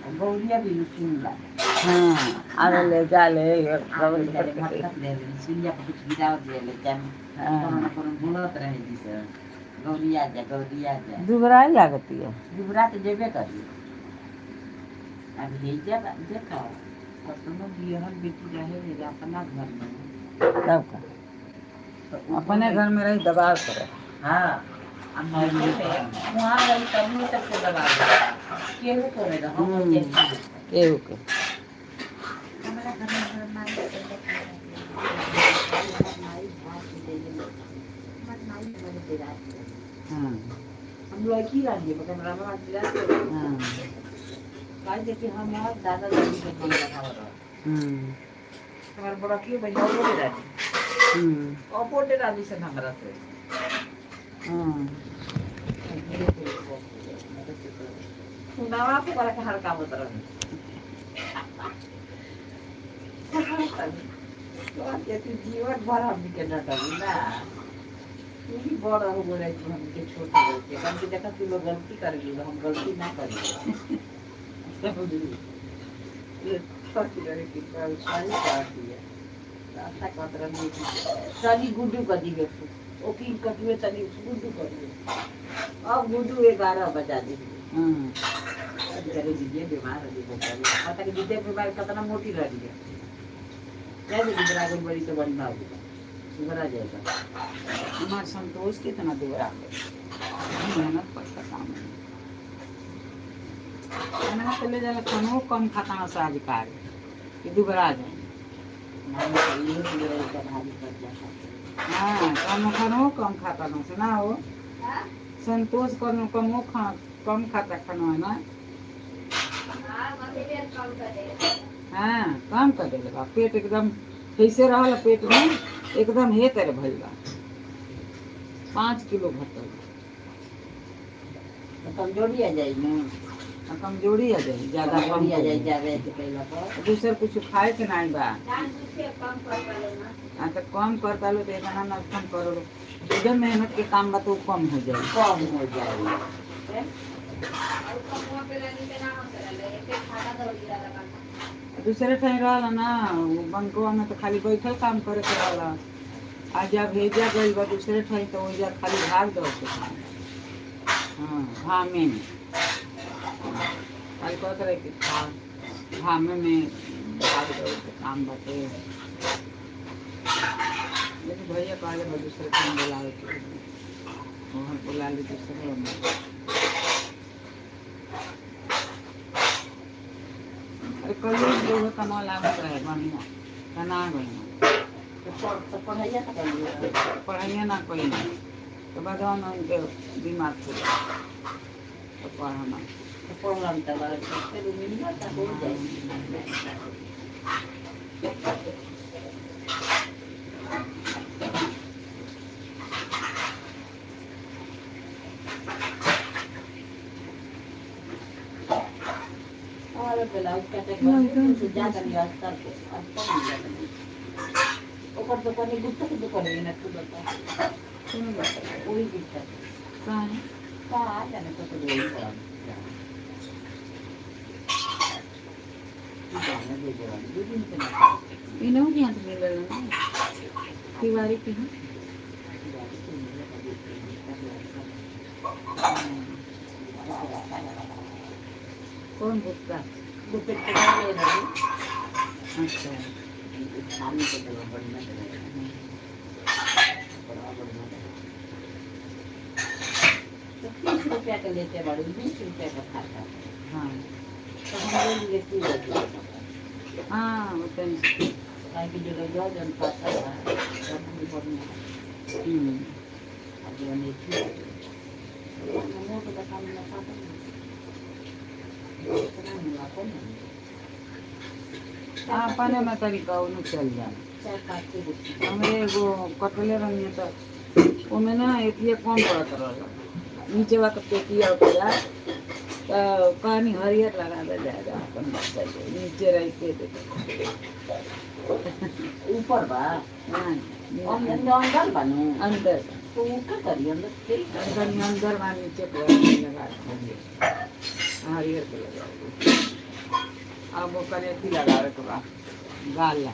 गौरिया भी सुन ला। हाँ, आवे ले जाले। आवे जाले मटकत ले सुइया के कुछ गिराव दिए ले जान। कोनो हाँ। न कोनो बोलत रहे जी से, गौरिया जा, गौरिया जा। दुबराए लागती है। दुबरा तो जेबे करी। अब हे जब देखो, कतनो बिहन बेटी रहे ले अपना घर में। तब का तो उ अपने घर में रही दबाव करे। हाँ, अब नैहर में वहाँ रही तब तक के दबाव केहू करे हम। केहू के। हमरा घर में हमर माई, हमर माई भात दे दे, हमर माई बड़े देरात। हम लड़की रही मगर हमरा मामा दिला। काहे देखी हम दादा दादी के मन लगाव रह। हमार बड़की बहिन वो राजी। अपोटे राजी से हमरा से। सुनावा के बड़ा के हर काम होत रहे। तो तू जीवन भर हमनी के डटबी ना। तू ही बड़ हो गए, तू हमनी के छोट हो गए। हम के देखा, तू लोग गलती कर ली, हम गलती ना करी, समझली? ये सोच रहे कि सही कर दिया। अच्छा कहत रही कि तनी गुड्डू कर दी, ओकी कटुए तनी गुड्डू कर दिए। अब गुड्डू 11 बजा दी। बेचारे दीजिए बीमार रही बेचारी। पता कि दीदी बीमार कितना मोटी रही है। क्या दीदी बराबर बड़ी तो बड़ी मार सुधरा जाएगा। हमार संतोष कितना दुबरा गए, मेहनत पड़ता काम है। खाना तो ले जाला, खानो कम खाता ना आज काल कि दुबरा जाए। नहीं तो ये भी का भारी पड़ जाता। हाँ, कम खानो कम खाता ना से ना हो। संतोष कम कमो खा, कम खाता खाना है ना। हाँ, कम कर देले बा। पेट एकदम कैसे रहल, पेट में एकदम हे तर भइल बा। 5 किलो घटल। तो कमजोरी आ जाए ना। आ कमजोरी आ जाई ज्यादा कम कमजोरी आ हो जाए जाई। ज्यादा ऐसे कैला पर। दूसर कुछ खाए के नहीं बा। आ तो कम कर पालो तो इतना ना कम करो, जब मेहनत के काम बा तो उ कम हो जाई। कम हो जाए। दूसरे ठाई रहल ना उ बंकवा में तो खाली बैठल काम करे के रहला। आ जब भेजा गइल बा दूसरे ठाई तो ओइजा खाली भाग दौड़ के काम। हाँ, घामे में खाली कहत रहे कि खा घामे में भाग दौड़ के काम बाटे। लेकिन भैया कहले बा दूसरे ठाई बोलावे के, वहाँ बोला ली दूसरे में। अरे कल लोग कमा लागत रहे बढ़िया तना गई। तो पढ़ाइया तो कर लिया। पढ़ाइए ना कोई ना, तो बाद में उनके बीमार हो गए तो पढ़ना। तो पढ़ला तो फिर मिनिमम तो हो जाए। और ब्लाउज काटे के से ज्यादा लिया अस्तर के अस्तर मिल जाता। ओकर दुकान गुप्ता के दुकान है ना, तू बता। सुन, बताइए। वही गुप्ता। कहाँ है? का जाने तो वही बड़ा तू जाने दे जवान दो दिन से ना। इन्हों के यहाँ से मिलल ना, तिवारी के यहाँ। कौन गुप्ता? गुप्ते के घर में अच्छा। खाने के दवा बढ़िया दवा, बड़ा बढ़िया दवा। तो 30 रुपया के लेते बड़े, 20 रुपया का खाता। तो हम ले लिए तू। हाँ, वो तो काहे कि जो लोग जन खाता था तब भी बढ़िया। अब जो नहीं थी मोट दुकान में खाता नहीं, इतना मिला कौन। हाँ, अपने में तरीका उन्हें चल जाए। चार पाँच के गुस्से। हमरे एगो कटले रहनी तो ओमे ना एतिए कम पड़त रहल नीचे बा, तो पेटिया उटिया तो पानी हरियर लगा दे जाएगा अपन बच्चा के नीचे रह के दे। ऊपर बा? हाँ। अंदर अंदर बानू? अंदर। तो ऊ का करी अंदर फिर? अंदर अंदर बा, नीचे के लगा दे, हरियर के लगा दे। अब ओकर अथी लगावे के बा, गाला।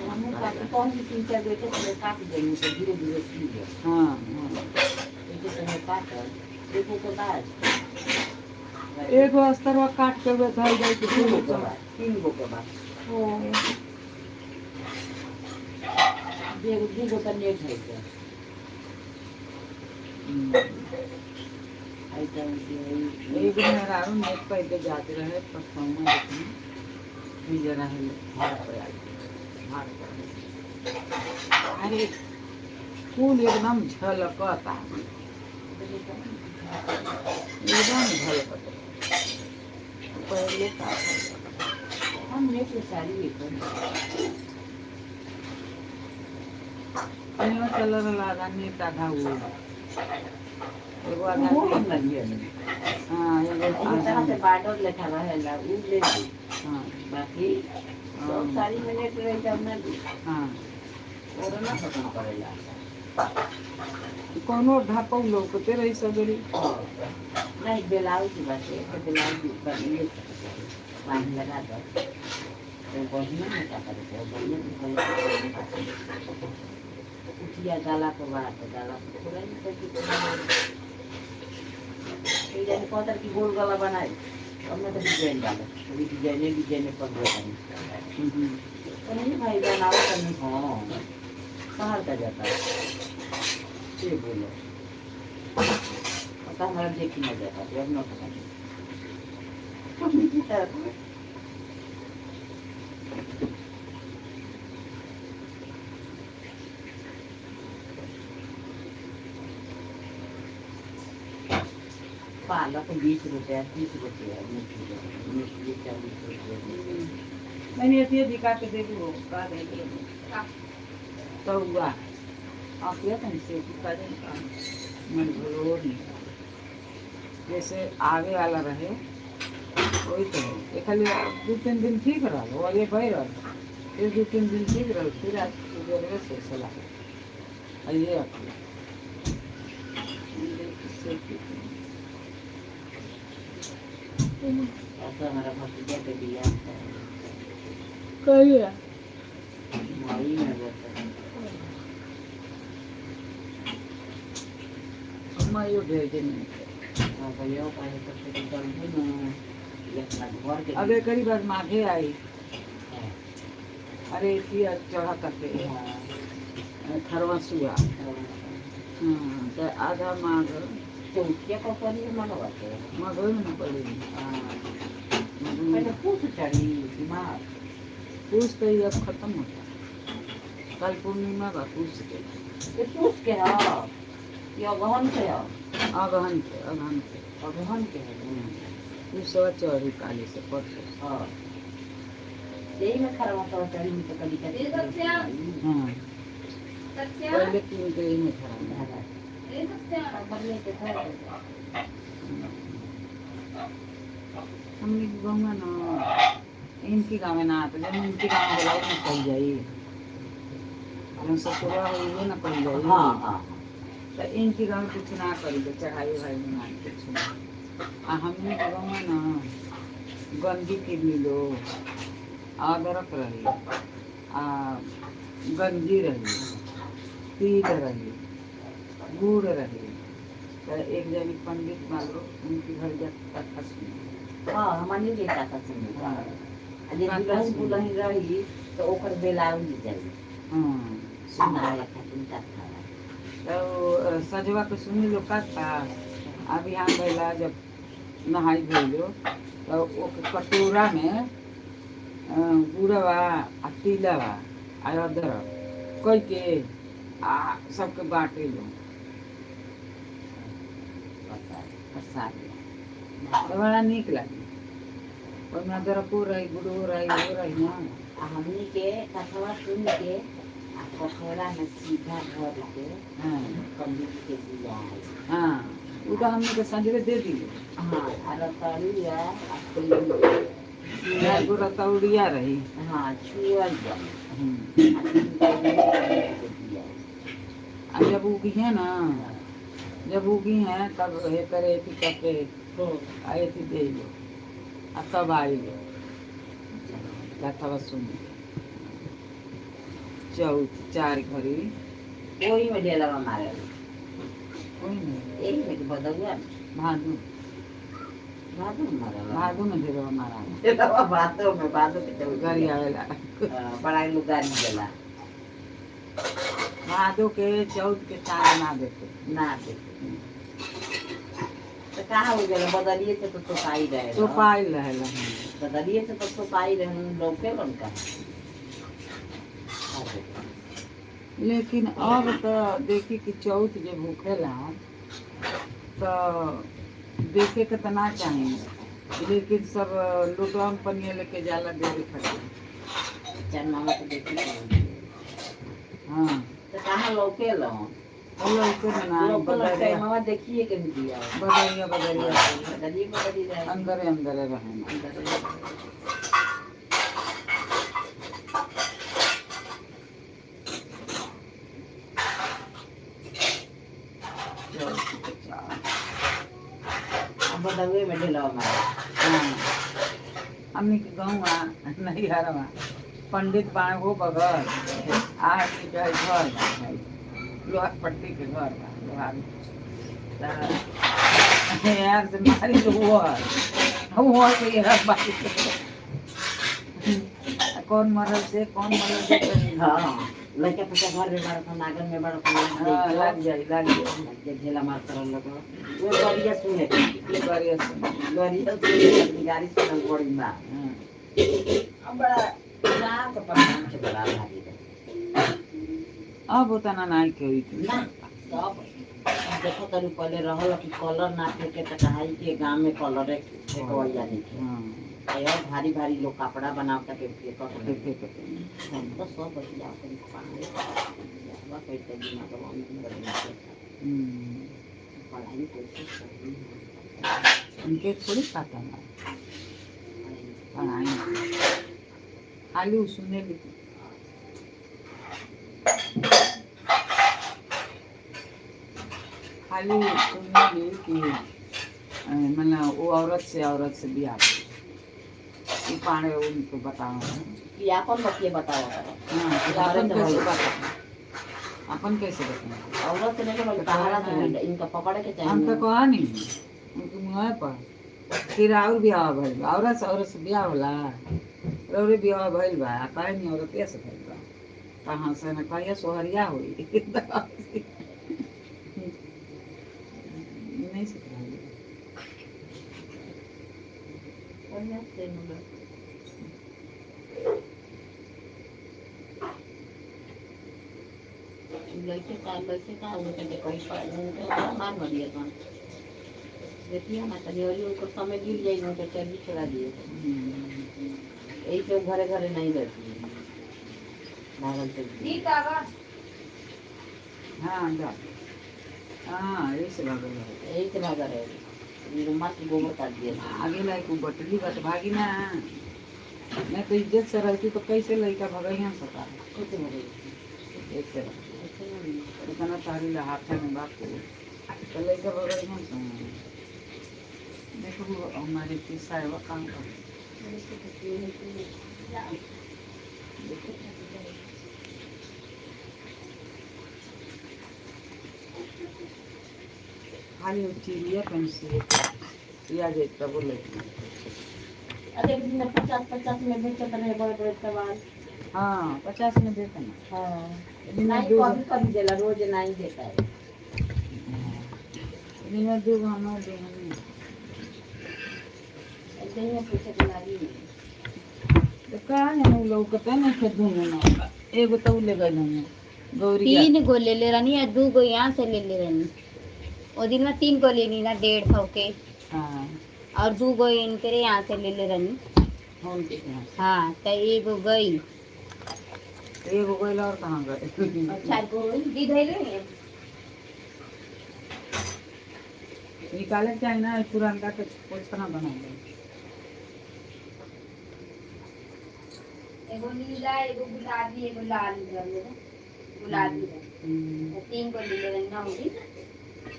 हमहूँ काट कौन सी तीन चार बेटे समय काट देंगे तो धीरे धीरे सी गए। हाँ हाँ। एक समय काटल एगो के बाद एगो अस्तरवा काट के उहे धइल जाई के तीन गो के बाद, तीन गो के बाद एगो दू गो तो नेट है के आई तो एगो मेहरारू नेट पहिर के जात रहे परसौमा देखनी भी जरा है भाड़ पर आई, भाड़ पर। अरे फूल एकदम झलकता, एकदम झलकता। पहले का हम नेट के साड़ी एक पहले चल रहा आधा नेट आधा वो, एगो आधा वो हम नेट। लगिए नहीं। हाँ, एगो एगो आधा तरह से नेट। बार्डर लेखा रहेला उ ले ली। हाँ। बाकी सब साड़ी में नेट रही तब ना हाँ। और ना खत्म करेला। कोनो ढापौ लौकते रही सगरी। नहीं, ब्लाउज बाटे तो ब्लाउज ऊपर ये पानी लगा दो तो बढ़िया मोटा करे के बढ़िया करे। उठिया गाला के बाद गाला के थोड़ा ही करके ये जाने कहता कि गोल गला बनाए, अब मैं तो डिजाइन डालो, अभी डिजाइने डिजाइने पर होता नहीं। तो नहीं भाई बनाओ तो नहीं। हाँ, बाहर का जाता है ये बोलो पता हमारा देखी ना जाता अब न पता नहीं। पालक 20 रुपया, 30 रुपया मेथी, मेथी 40 रुपया। मैंने अथी दिखा के देखू का दे तौआ आप ये तन से का दे मन भरोर नहीं, जैसे आवे वाला रहे वही तो है। ये खाली 2-3 दिन ठीक रहल, वो ये भई रहल, फिर 2-3 दिन ठीक रहल, फिर आज सुबह से चला और ये अकेला से। ऐसा हमारा भतीजा के बियाह है। कहिया? मई में रहता है। अम्मा यो ढेर दिन नहीं। हाँ भैया, पाए तो फिर चल ना ये अपना घर के। अब एक बाद माघे आई। अरे इति चढ़ा करके खरवा सुआ। हाँ, तो आधा माघ। चौथिया को करी मनवा के। माघ में ना पड़ी। हाँ। माघ पहले में। पूछ चढ़ी दिमाग। पूछ तो ये अब खत्म होता, कल पूर्णिमा बा पूछ के। ये पूछ के है ये अगहन के है? अगहन के, अगहन के। अगहन के है। पूछ सब चढ़ी काली से परसों से। हाँ, यही में खरवा तो चढ़ी में तो कभी ये सत्या। हाँ। सत्या। पहले तीन के ही में खराब। ए सत्या। लेके हमने गाँव ना इनकी गाँव में ना तो जब इनकी गाँव में बोला ना कल जाई, जब ससुरा हो वो ना कल जाई। हाँ हाँ। तो इनकी गाँव कुछ ना करी के चढ़ाई भाई ना कुछ ना। आ हमने के गाँव में ना गंजी किन लो, अदरक रही आ गंजी रही, तिल रही, गुड़ रही, तो एक जनी पंडित मालो उनके घर जा कथा सुनी। हाँ, हमारे लिए कथा सुनी। हाँ। जे दुल्हन दुल्हन रही तो ओकर बेलाउज जाई सुनावे खातिर कथा। तो सजवा के सुनी लो कथा आ बिहान भैला जब नहाई धोइलो तो ओके कटोरा में गुड़वा आ तिलवा आ अदरक कई के आ सबके बांटे लो। प्रसाद। तो बड़ा नीक लागे, ओहिमे अदरको रही, गुड़ो रही, वो रही ना। आ हमनी के कथवा सुन के आ कटोरा में सीधा भर के पंडित जी के दिया। हाँ, वो तो हमने के संजरे दे दिए। हाँ, आ रतड़िया आ तिल। एगो रतौड़िया रही। हाँ, छुअल जाए आ तीन के दिया। आ जब उगिहे ना जब उगी हैं तब हे करे थी कपे आए थी दे लो आ तब आई लो कथवा सुन चौथ चार घड़ी वही में ढेलवा मारे कोई नहीं। यही में के बदलुआ में। भादू। भादो में मारे। भादू में ढेरवा मारा। ढेलवा भादो में, भादो के चौथ। गाड़ी आवेला। हाँ, बड़ा लोग गाड़ी देला। भादो के चौथ के चार ना देते। ना देते तो कहाँ हो गया? बदलिए से तो सोपाई रहे। तो पाइल रहेला। बदलिए से तो सोपाई रहे, लौके बन का। लेकिन अब तो देखी कि चौथ जे भूखेला तो देखे के तो ना चाही, लेकिन सब लोटवा में पनिया लेके जाला देवे खातिर। चार मामा के देखी तो। हाँ। तो कहाँ लौके लो? वो लौके में ना। लौके लौके बदरिया। मामा देखिए के भी दिया। बदरिया बदरिया। बदलिए बदली रहे। अंदरे अंदरे रहे। अंदर। चौथ के चार। अब बदलुए में ढेलवा मारे। हाँ, हमनी के गाँव नैहरवा पंडित बाण हो बगल आ के घर बा, लोहार पट्टी के घर बा लोहार। त यार से मारी तो वो वो के यार बारी कौन मरल से, कौन मरल से कहीं। हाँ, लड़का पैसा घर में बड़ा था, नागन में बड़ा था। हाँ, लग जाई लग जाई। लग जाई, ढेला मारता रहल लोग। वो गरिया सुने। बढ़िया सुन। गरिया सुने, अपनी गाड़ी सुनल बड़ी माँ। हाँ। अब बड़ा गाँव के प्रधान के बड़ा भारी रहे। अब उतना नहीं के हुई। ना सब अब देखो तनी, पहले रहल कि कलर ना फेंके त कहाई के गांव में कलर फेंकवैया नहीं थे। और भारी भारी लोग कपड़ा बनावता के फेंकत रहे। देखे के। हम तो सब बतिया करी पाए कैसे दिमाग में पढ़ाई कैसे सही है। उनके थोड़ी पता ना पढ़ाई, खाली उ सुने ली। खाली सुने ली कि मतलब वो औरत से बियाह भइल। इ पाड़े उनको बताओ। कि आपन बतिया बताओ। हाँ, कि अपन कैसे बताओ, अपन कैसे बताओ? औरत से नहीं बोल, सहारा से नहीं, इनका पकड़े के हम तो चाहिए। कहा नहीं उनके मुँह पर फिर और बियाह भइल बा। औरत से, औरत से बियाह होला? रौरे बियाह भइल बा, आ कहे नहीं औरतिया से भइल बा। कहाँ से न कहिया सोहरिया होई, नहीं सीख रही। बढ़िया से मतलब लड़के का उनके के कहीं पर उनके मार मरिए कौन देखिए ना तनी, और उनको समय गिर जाए, उनके चर्बी छोड़ा दिए। यही तो घरे घरे नहीं रहती है भागल चलती। ठीक आवा। हाँ जा, हाँ, यही से भागल रहे। यही से भागा रहे, मार के गोबर काट दिया। आगे लाइक वो बटली बट भागी ना, नहीं तो इज्जत से रहती तो कैसे लड़का भगैया सका? कैसे भरे? ऐसे रह। ऐसे नहीं। इतना तारी ला हाथ में बाप को तो लड़का भगैया सका। देखो वो हमारे किस्सा है, वो काम कर। देखो। खाली वो चिड़िया पेंसिल या जाए तब वो लड़की। अरे एक दिन 50-50 में बेचत रहे बड़े बड़े सवाल। हाँ, 50 में देते ना। हाँ। दिन में नहीं, दू। कभी कभी देला, रोज नहीं देता है। दिन में दू हम दे। ऐसे ही पूछे के लागी। तो का है लोग कहते नहीं थे दूनो ना, एगो तो उ ले गए हमें गौरी। तीन गो ले ले रानी और दू गो यहाँ से ले ले रानी। ओ दिन में तीन गो लेनी ना 150 के। हाँ। और दू गो इनके यहाँ से ले ले रानी। हम के यहाँ से। हाँ, तो एगो गई। एगो गइल और कहाँ गए? और चार गो दी धैले। निकाले के चाही ना पुरानका के पोछना बना दे। एगो नीला, एगो गुलाबी, एगो लाल रंग, गुलाबी रंग। तो तीन गो ले ले रानी ना होगी।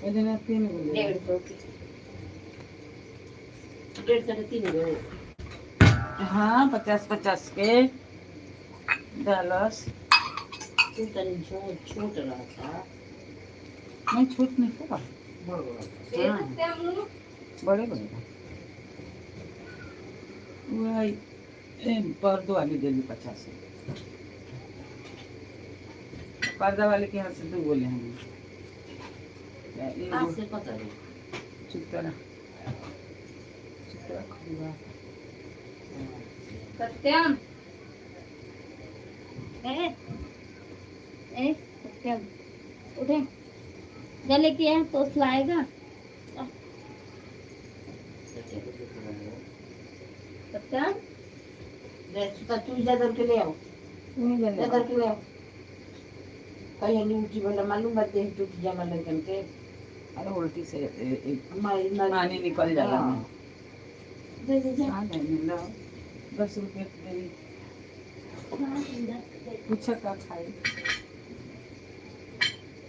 ओइ दिना तीन गो ले। 150 के। 150 के तीन गो। हाँ, 50-50 के डालस। तू तनी छोट छोट रहता। नहीं, छोट नहीं था। बड़ बड़। हाँ। बड़े बड़े बा। वही पर्दो वाली देली 50। पर्दा वाले के यहाँ से दो बोले हम। हाथ से पकड़। चुप रह, चुप रह, खुला। सत्यम, ए ए सत्यम, उठे, जा लेके आ, तो लाएगा। सत्यम। तू जा दर के ले आओ। तू नहीं जा जाने। दर के ले आओ। कहीं नहीं उठी बोला मालूम बात है, टूट जा लड़कन के। अरे, उल्टी से मारी मारी। पानी निकल जाला। हाँ। दे दे जा। हाँ, नहीं लो, 10 रुपये दे। पूछा का खाई।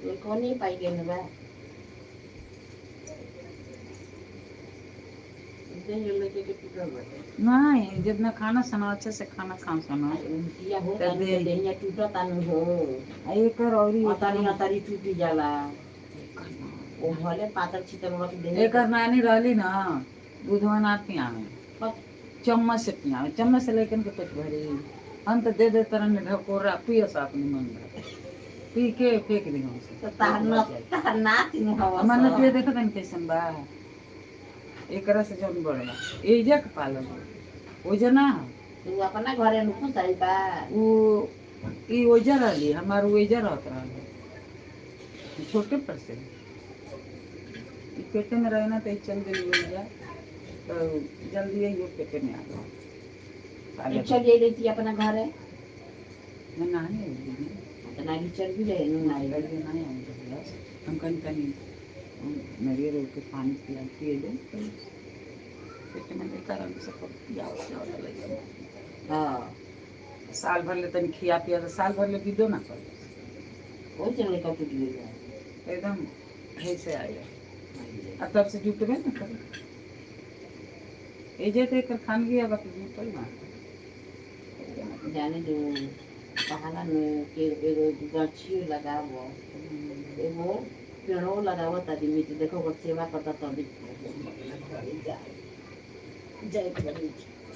ये कौन नहीं पाई गए ना बा। दे ये लड़के के टूटल बाटे। नहीं, जितना खाना सना अच्छे से खाना खाओ सना। उल्टिया हो त तानु दे। देहिया टूटा तानु हो। आ एकर औरी अतारी अतारी टूटी जाला। ओ भले पातर छितर वाला के देहिया। एकर नानी रहली ना, दूधवा ना पियावे, चम्मच से पियावे, चम्मच से लेकिन के पेट भरी। हम तो दे दे तरन ढकोरा, पियस अपने मन भर, पी के फेंक दी हमसे। तो तार न तार नाती नु हवा। हमार नतिया देखो तनी कैसन बा। एकरा से जौन बड़ बा, एजा के पालल ओजा ना। तू अपना घरे नु खुशाई बा। उ ई ओजा रहली, हमार ओजा रहत रहल छोटे पर से। ई पेटे में रहे ना तो ई चल गई ओजा, तो जल्दी ही पेटे में आ गया। चल जाई रहती अपना घरे। ना, नहीं आई ना। तो नानी चल भी रहे नु नाई। लड़के नहीं आई बस। हम कहीं कहीं नारियल के पानी पिया पिए दे तो पेट में लेकर हम सब पिया लगे। हां। साल भर ले तनी खिया पिया तो साल भर ले विदो ना कर। ओ चल लेकर टूट गई। एकदम ऐसे आया। अब तब से जुटबे ना करे। ए जे तो एकर खानगी अब के जुटल ना। जाने दो पहाड़ा में के एगो गाछी लगावो, एगो पेड़ो लगावो त आदमी तो देखो ओकर सेवा करता तभी जाए बनी।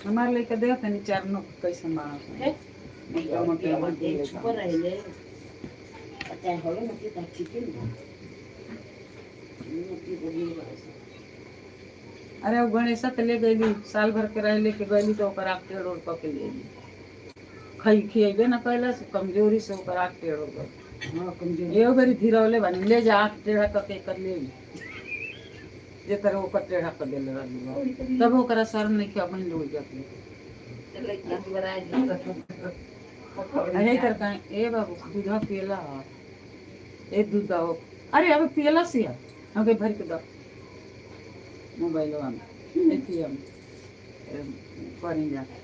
हमार लइका देख तनी चार नो कैसन बा। है। मोटा मोटा मोटी लइका। छुपल रहिले चाहे होलो न कि ठीक है ना मोटी बोली बस। अरे, वो गणेशा के ले गईली, साल भर के रह लेके गईली तो ओकर आँख टेढ़ ओढ़ के ले अइली। खई खियेबे ना कैलस, कमजोरी से ओकर आँख टेढ़ हो गई। हां, कमजोरी। एगो बेरी धीरौले बानी, ले जा, आँख टेढ़ा करके कर ले अइली। जे तरह ओकर टेढ़ा कर देले रहली, तब ओकरा शर्म नहीं कि अपन लोग जाते। लड़का बनाए अरे तर कहें, ए बाबू, दूध पियला? ए दूध दो। अरे, अब पियला सिया हम के भर के दो। मोबाइल में एटीएम करी जाके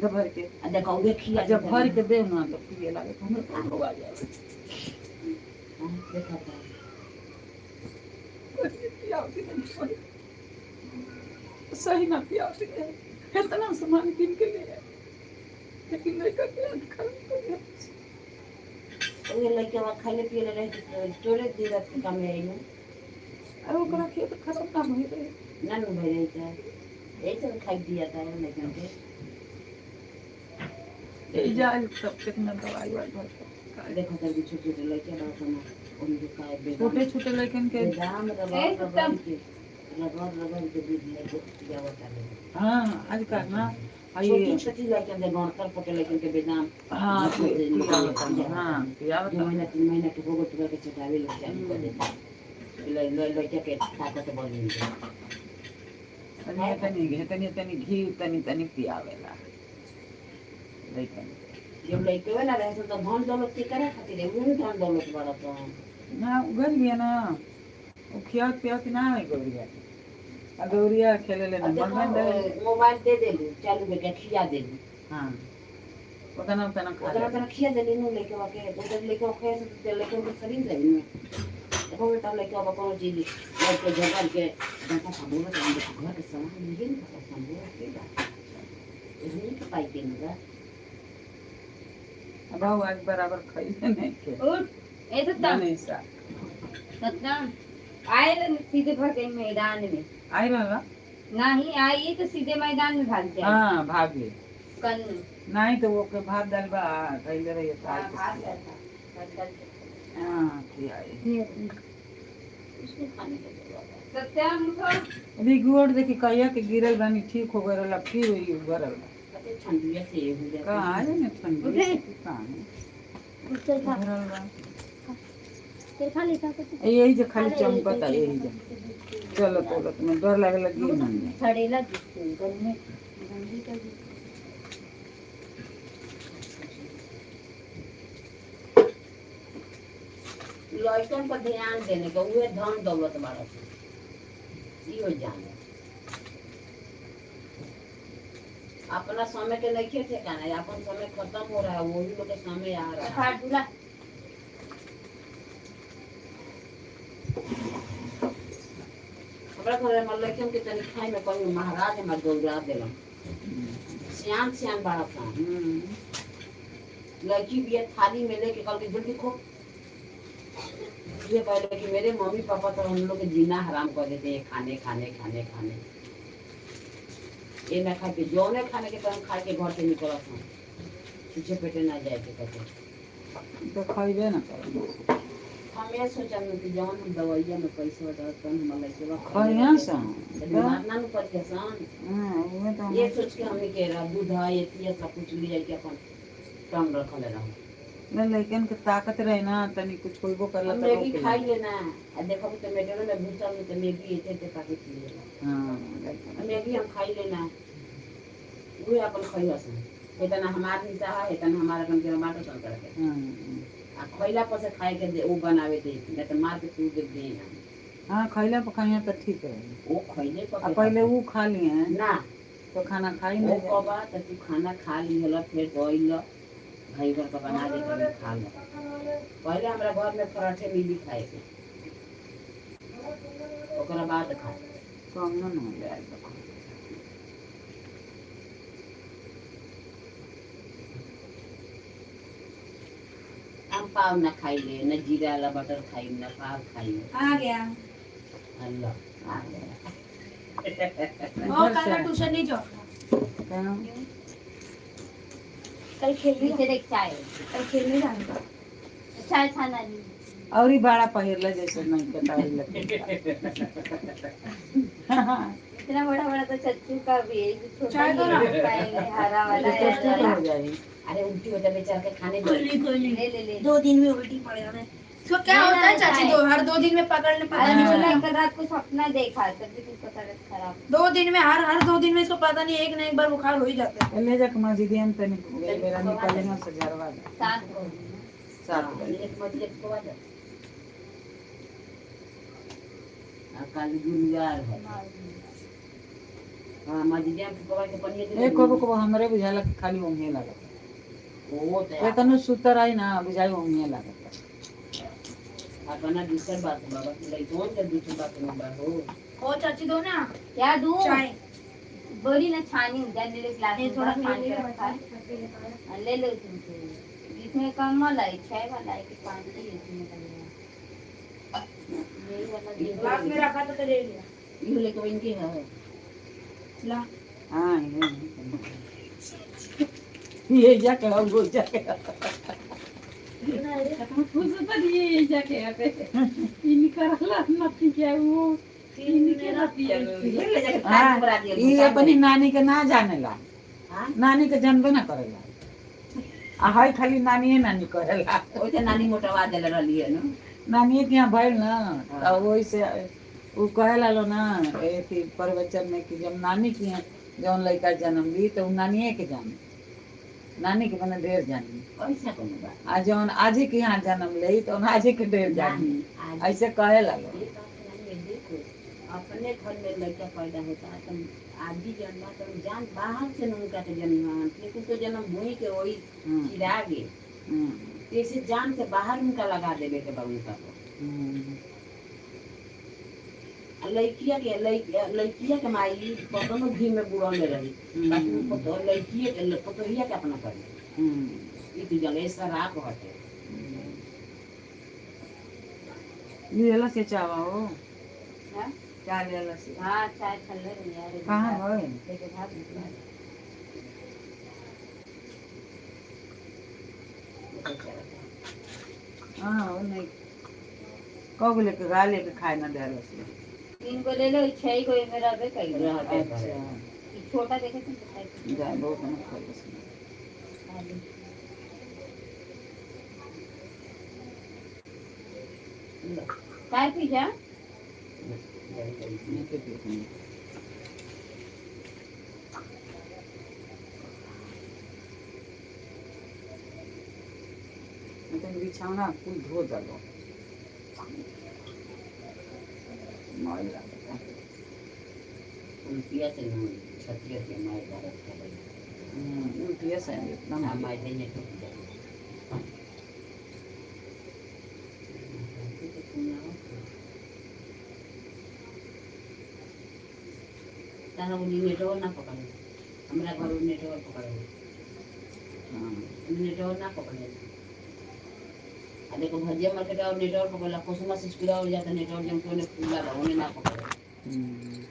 दो भर के। आ देखो उहे खिया। आ जब भर के दे ना तो पिए लागे तो हमरे को आ जाए। देखा था। पियावती नहीं, सही ना पियावती रहे। इतना सामान किन के ले आए, लेकिन लड़का के हाथ खराब कर दिया। उहे लड़का वहाँ खाले पियले रहे तोरे दे रात के काम में आई नु। अरे, ओकरा के तो खराब ना भइल रहे। ना नु भई रही था, यही तो खाई दिया था लड़कन के। ए जा सब कितना दवाई वाई भर के। देखो तर भी छोटे छोटे लड़के बात ना उनके खाए बेदाम। छोटे छोटे लड़कन के। बेदाम रगड़ ए, रगड़ सत्यम। के रगड़ रगड़ के दूध लेके पियावत आले। हाँ, आजकल ना आ छोटी ये छोटी लड़कन के गणतर पके लड़कन के बेदाम। हाँ, दूध लेके पियावत पियावत। हाँ, पियावत। 2 महीना 3 महीना के हो गए तो के चटावे लोग चालू कर देते, लड़का के ताकत बढ़ गई। तनी तनी तनी तनी घी तनी तनी पियावेला लड़कन। जब लड़के ना रहे तो धन दौलत के करे खातिर उन धन दौलत बढ़त। ना उगल गया ना, वो खियावत पियावत ना है गौरिया। आ गौरिया खेले ले ना अब मन मन देखो दे। मोबाइल दे देलू चालू करके खिया देलू। हाँ, उतना उतना खा उतना ले। उतना खिया देली नु लड़के के, उधर लड़के खाए से तो लड़के के शरीर रही नु। देखो बेटा लड़का अब कोनो चीज लड़के झगड़ के डांटा सा बोलत हम देखो घर के सामान मिले नहीं पता संभोला के बा एहनी के पाई के ना अब आज बराबर खइले नहीं के। उठ ए सत्यम। नहीं सा। सत्यम आए ल सीधे भाग गई मैदान में। आई रहला। नहीं आई तो सीधे मैदान में भाग जाए। हाँ भागे। कल नहीं तो वो के भात दाल बा खइले रही तो हाँ, आज। भाग गया था। भाग गया। हाँ खियाई। उसको खाने के जरूरत है। सत्यम उठो। अभी गोड़ देखी कहिया के गिरल बानी ठीक हो गरल अब फिर वही उभरल बा। कते ठंडिया से ये हो जाता कहाँ है। जाने ठंडी उठे। से कि कहाँ उठ चल खा। उभरल बा। चल खा ले खा कुछ। यही जो खाली चमकता यही जो चलो तो में डर लगे लगी ना। सड़ेला दिखते गंदे गंदी का दिखते। लड़कन पर ध्यान देने का उहे धन दौलत बाड़ा सन। इहो जाने अपना समय के नहीं ठिकाना है, अपन समय खत्म हो रहा है वही लोग के समय आ रहा है। फाड़ दूला। हमरा घर में लड़कन के तनी खाए में कहीं महाराज हमार दौड़ा देलन। सियान सियान बाड़ा सन। लड़की भी है थाली में लेके कल के जल्दी खो। ये पहले कि मेरे मम्मी पापा तो हम लोग के जीना हराम कर देते हैं खाने खाने खाने खाने। ये ना खा के जौने खाने के तो हम खा के घर से निकलत हूँ पीछे पेटे ना जाए के कहते। तो खइबे ना करे। हम ये सोचम कि जौन हम दवाइया में पैसा बचावत तन हम लइके बा खइया सन। बीमार ना न पड़ सन। हाँ, उहे तो ये सोच के हमने के रहा दूध है ये ये सब कुछ ले जाके अपन टंग रखले रहो। ना लइकन के ताकत रहे ना तनी कुछ होइबो करला हम तो मैगी रोक खाई ले। लेना आ देखो तो टमाटर में भूसा में तो मैगी एते एते पैकेट ले लेना। हाँ लइकन। मैगी हम खाई लेना उहे अपन खइया सन। इतना हमार हिस्सा है इतना हमारा अपन के टमाटर सन करके। हाँ आ खइला पर से खाए के दे वो बनावे दे नहीं तो मार के तू दे दे ना। हाँ खइला पर खइया तो ठीक है। वो खइले पर आ पहले वो खा लिए हैं ना तो खाना खाई वो नहीं। कबा तो तू खाना खा ली हल फिर गइल भाई घर का बना दे तनी खा ल। पहले हमरा घर में पराठे मिली खाए के ओकरा बाद खा। कम ना ना ले आइल बा। हम पाव ना खाई ले न जीरा वाला बटर खाई न पाव खाई। आ गया। अल्लाह आ गया। और कल मैं ट्यूशन नहीं जाऊंगा। क्यों? कल खेलने नीचे देख चाय। कल खेलने जाऊंगा। चाय छाना ली। और ही बड़ा पहिरला जैसे नहीं पता ही लगता। इतना बड़ा बड़ा तो चच्चू का भी है जो छोटा चाय दो ना। ही पाएंगे हरा वाला तो है ठीक हो वाला। जाएगी। अरे उल्टी होता बेचारा के खाने दो। कोई नहीं कोई नहीं ले ले ले। 2 दिन में उल्टी पड़ेगा ना इसको। क्या होता है चाची दो हर 2 दिन में पकड़ने पता अरे नहीं बोला चलता। कल रात को सपना देखा तभी तो उसका तबीयत खराब। 2 दिन में हर हर 2 दिन में इसको पता नहीं एक ना एक बार बुखार हो ही जाता है। ले जाके मस्जिद में तनी मेरा निकले ना से झरवा दे। 7 को 7 बजे। एक मछली को दे। आ कल गुरुवार है। हाँ मस्जिद में फुकवा के पनिया दे। एक कबो कबो हमरे बुझाला कि खाली ओंघे लागत। वो तो ए तनु सुतर आई ना बुझाई ओंघे लागत। अपना दूसर बात बाबा की लइकन के दूसर बात में बा हो। ओ चाची दो ना क्या दूं? चाय। बोली ना छानी जा मेरे ग्लास ये में थोड़ा थोड़ा छान के रखा है। हाँ, ले लो तुमसे इसमें कम वाला है 6 वाला है कि 5 ही है इसमें लगेगा। यही वाला दे दो। ग्लास में रखा था तो ले लिया। इहो लेके इनके है। ला हाँ ये जाके हम गो जाके ये जाके आते इन करला नती के वो इनके नती ये ले जाके हाँ, ताज बना दिया। ये अपनी नानी के ना जानेला। हाँ? नानी के जानबे ना करेला। आ हई खाली नानीए नानी करेला। ओइसे नानी मोटवा देले रहली है ना। नानीए के यहाँ भइल ना तो वही से उ कहे लालो ना एथी प्रवचन में कि जब नानी के यहाँ जौन लड़का जन्म ली तो उ नानीए के जाने नानी के मने ढेर जानी। ऐसा कोनो बात आ जौन आजी के यहाँ जन्म ले तो आजी के ढेर जानी। नहीं। आज ऐसे कहे लालो। ये बात नहीं है, देखो अपने घर में लड़का पैदा होता है तो आदि जन्मा तो जान बाहर से न उनका के जन्म लेकिन तो जन्म भूमि के वही चिरागे हम्म, जैसे जान से बाहर उनका लगा देवे के बा उनका को। हम्म। लइकिया के लइकिया के माई पतनो घी में बुड़ल रही, बाकी उ पतो लइकिए के पतोहिया के अपना करी। हम्म। ई तो जले शराब हटे। लिहला से चावा हो। हाँ? चाय लिहला से। हाँ, चाय ठंडे रही यार। कहाँ गए? लेके भाग निकला। हाँ, वो नहीं कब लेके गा लेके खाए ना देहला से। तीन गो ले लो, छह गो में रहबे कइल। रहबे करे। अच्छा। ई छोटा देखे तुम तो जाए बहुत ना खाए से। खाली। लो, चाय पी जा। जाई जाई। नहीं के पी। मतलब बिछौना कुल धो दलो, मैल लागता। उल्टिया से न छतिया के मार भारत का भाई। उल्टिया से एकदम। ना मार देने टूट जाए। तारा वो नेटवर्क ना पकड़े, हमरा घर नेटवर्क पकड़े। हाँ। नेटवर्क ना पकड़े। आ देखो भजिया मार्केट और नेटवर्क पकड़ला, कुसुमा से स्कूल और जाता नेटवर्क जम को ने खुला बा ओने ना पकड़े। हम्म।